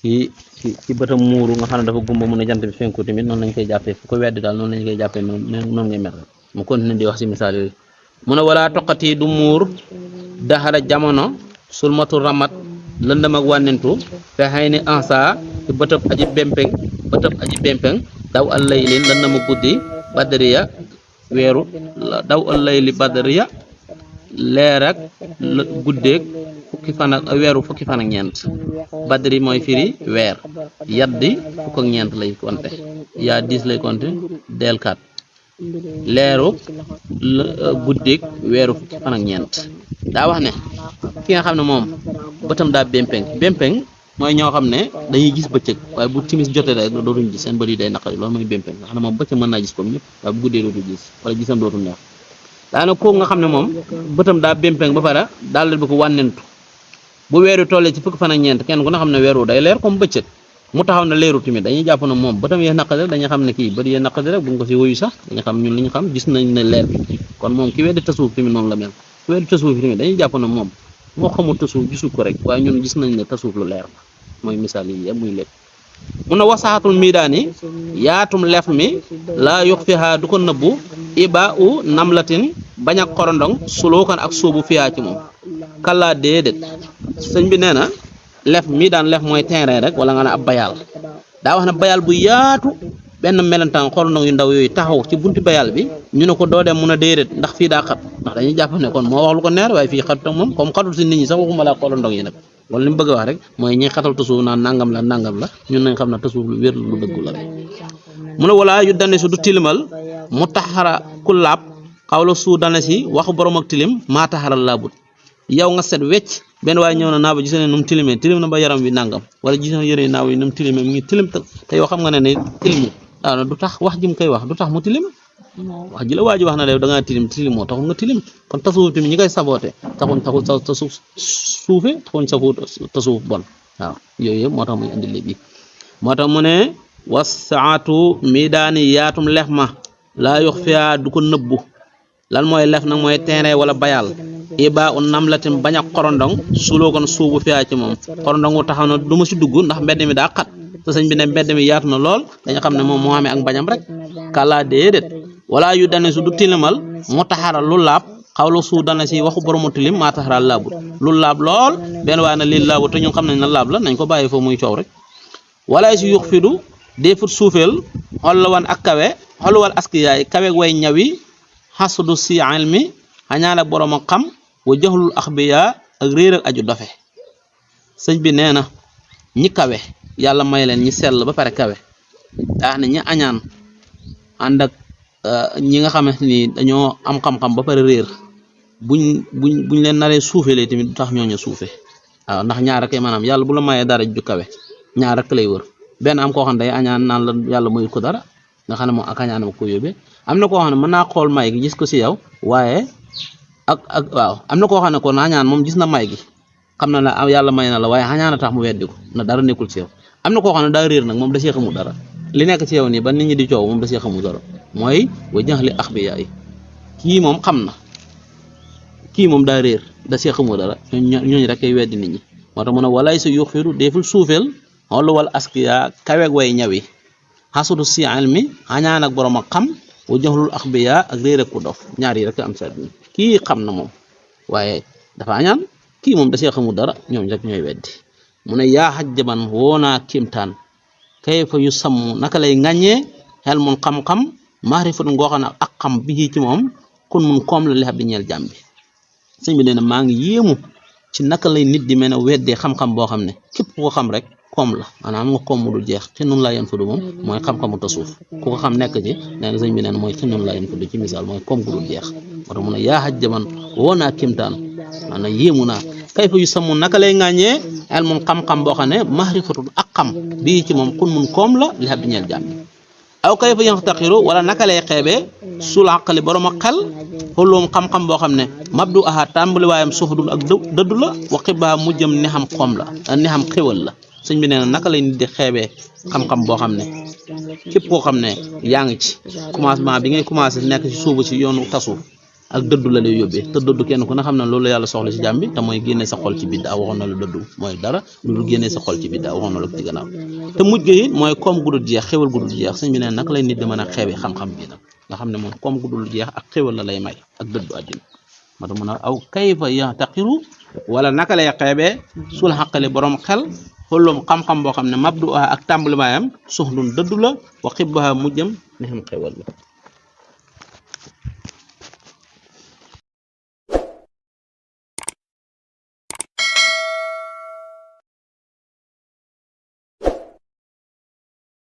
ci bëtam muuru nga xam ne dafa gumba mu ne jant bi fenku tamit noonu lañ koy jàppee fu ko weddi daal noonu lañ koy jàppee noonu ngay mel mu continué di wax si misaal yooyu mu ne wala toqati du muur daxara jamono sulmatu ramat lëndëm ak wànnentu fe xëy ni ansa ci bëtëb aji bempeng daw al laylin lëndëm ak guddi badriya weeru daw al layli badriya leer ak guddeeg fukki fan ak weeru fukki fan ak ñeent badri mooy firi weer yaddi fukk ak ñeent lay konte yaa 10 lay konte del 4 leeru guddeeg weeru fukki fan ak ñeent daa wax ne ki nga xam ne moom bëtam daa bempeng mooy ñoo xam ne dañuy gis bëccëg waaye bu timis jotee rek dootuñ gis seen bët yi day naqari loolu mooy bempeng nga xam ne moom bëccëg mën naa gis comme ñëpp waaye bu guddee dootu gis wala gisam dootu neex daana kooku nga xam ne moom bëtam daa bempeng ba pare daal bi ko wànnentu bu weeru tollee ci fukki fan ak ñeent kenn ku ne xam ne weeru day leer comme bëccëg mu taxaw na leeru tamit dañuy jàpp ne moom bëtam yee naqari rek dañuy xam ne kii bët yee naqari rek bu ñu ko si wuyu sax dañuy xam ñun li ñu xam gis nañ ne leer bi kon moom ki weddi tasawuf tamit noonu la mel ki weddi tasawuf tamit dañuy jàpp ne moom moo xamul tasawuf gisul ko rek waaye ñun gis nañ ne tasawuf lu leer la mooy misaal yi yëpp muy lépp mun na wasaatul miidaani yaatum lef mi laa yox fiha du ko nëbbu iba u namlatin bañ ak korondong sulookan ak suubu fiyaa ci moom kallaa déedéet sëñ bi nee na lef mi daan lef mooy terrain rek wala nga ne ab bayal daa wax ne bayal bu yaatu benn melentaan korondong yu ndaw yooyu taxaw ci bunti bayal bi ñu ne ko doo dem mun a déedéet ndax fii daa xat ndax dañuy jàpp ne kon moo wax lu ko neer waaye fii xatut ak moom comme xatul si nit ñi sax waxuma laa korondong yi nag wala li mu bëgg a wax rek mooy ñi xatal tasuuf naan nangam la ñun nañ xam ne tasuuf lu wér lu dëggu la rek mu ne wala yu dane su du tilimal mu taxara ku laab xawla suu dane si waxu borom ak tilim maa taxaral laabut yow nga set wecc benn waaye ñëw na naa ba gis ne nu mu tilimee tilim na ba yaram wi nangam wala gis na yëre naaw yi nu mu tilimee mu ngi tilim te yow xam nga ne tilimu waaw du tax wax ji mu koy wax du tax mu tilim wax ji la waa ji wax na de da ngaa tilim moo taxul nga tilim kon tasuuf tamit ñi koy saboote taxuñ tasuuf suufe taxuñ tasuuf bon waaw yooyu yëpp moo tax muy andi léegi moo tax mu ne wasaatu mi daani yaatum lef ma laa yox fiyaa du ko nëbbu lan mooy lef nag mooy terrain wala bayal iba u namlatin bañ a korondong suloo kon suubu fiyaa ci moom korondong wu taxaw na du ma si dugg ndax mbedd mi daa xat te sëñ bi ne mbedd mi yaatu na lool dañu xam ne moom moo amee ak bañam rek kàllaa déedéet wala yu dane su du tilimal mu taxara lu laab xawla suu dana si waxu boromu tilim maa taxaral laabut lu laab lool benn waaye na lii laabut te ñun xam nañ na laab la nañ ko bàyyi foofu muy coow rek wala si yux fidu defut suufeel xolluwan ak kawe xolluwal askiyaay kawe way ñawi xasudu si ilmi xañaan ak borom ak xam wa jaxlul axbiya ak réer ak aju dofe sëñ bi nee na ñi kawe yàlla may leen ñi sell ba pare kawe daa ne ñi añaan ànd ak ñi nga xamante ni dañoo am xam-xam ba pare réer buñ leen naree suufelee tamit du tax ñooñu suufe waaw ndax ñaar rek maanaam yàlla bu la mayee dara ju kawe ñaar rek lay wër benn am koo xam ne day añaan naan la yàlla mayu ko dara nga xam ne moom ak añaan ma ko yóbbee am na koo xam ne mën naa xool may gi gis ko si yow waaye waaw am na koo xam ne kon añaan moom gis na may gi xam na ne yàlla may na la waaye añaan a tax mu weddi ko na dara nekkul ci yow am na koo xam ne daa réer nag moom da see xamul dara li nekk ci yow nii ba nit ñi di coow moom da see xamul dara mooy wa jaxli axbiyaa yi kii moom xam na kii moom daa réer da see xamul dara ñooñu rek ay weddi nit ñi moo tax mu ne walay sa yux firu deful suufeel xoolu wal askiya kaweeg way ñawi xasudu si ilmi añaan ak borom ak xam wa jaxlul axbiyaa ak réer ak ku dof ñaar yi rek am seet kii xam na moom waaye dafa añaan kii moom da see xamul dara ñooñu rek ñooy weddi mu ne yaa xajjaban woonaa kimtaan kayfa yu sàmm naka lay ŋàññee xel mun xam-xam maarifatu ngoo xam ne ak xam bi ci moom kun mun koom la li xam di ñeel jàmm bi sëñ bi nee na maa ngi yéemu ci naka lay nit di mel ne weddee xam-xam boo xam ne képp ku ko xam rek koom la maanaam nga koom mu dul jeex te noonu laa yen fudu moom mooy xam-xamu tasuuf ku ko xam nekk ci nee na sëñ bi nee na mooy te noonu laa yen fudu ci misaal mooy koom gu dul jeex moo tax mu ne yaa xajjaban woonaa kimtaan maanaam yéemu naa kayfa yu sàmm naka lay ŋàññee el mun xam-xam boo xam ne mahrifatul ak xam bii ci moom kun mun koom la li xam di ñeel jàmm aw kayfa yaxtaqiru wala naka lay xeebee sul aqli borom ak xel xulum xam-xam boo xam ne mabdu aha tàmbali waayam suufdul ak dëddu la wa xibaa mu jëm ni xam koom la ni xam xéwal la sëñ bi nee na naka lay nit di xeebee xam-xam boo xam ne képp koo xam ne yaa ngi ci commencement bi ngay commencé nekk ci suubu ci yoonu tasuuf ak dëddu la lay yóbbee te dëddu kenn ku ne xam na loolu yàlla soxla ci jàmm bi te mooy génnee sa xol ci biddaa waxoon na la dëddu mooy dara lu génnee sa xol ci biddaa waxoon na la ko ci gannaaw te mujj gi it mooy koom gu dul jeex xéwal gu dul jeex sëñ bi ne naka lay nit di mën a xeebe xam-xam bi nag nga xam ne moom koom gu dul jeex ak xéwal la lay may ak dëddu àddina moo tax mun a aw kayfa yaxtaqiru wala naka lay xeebee sul xaqali borom xel xollum xam-xam boo xam ne mabdu ak tàmbaliwaayam suxlun dëddu la wa xibbaha mujjam ni xam xéwal la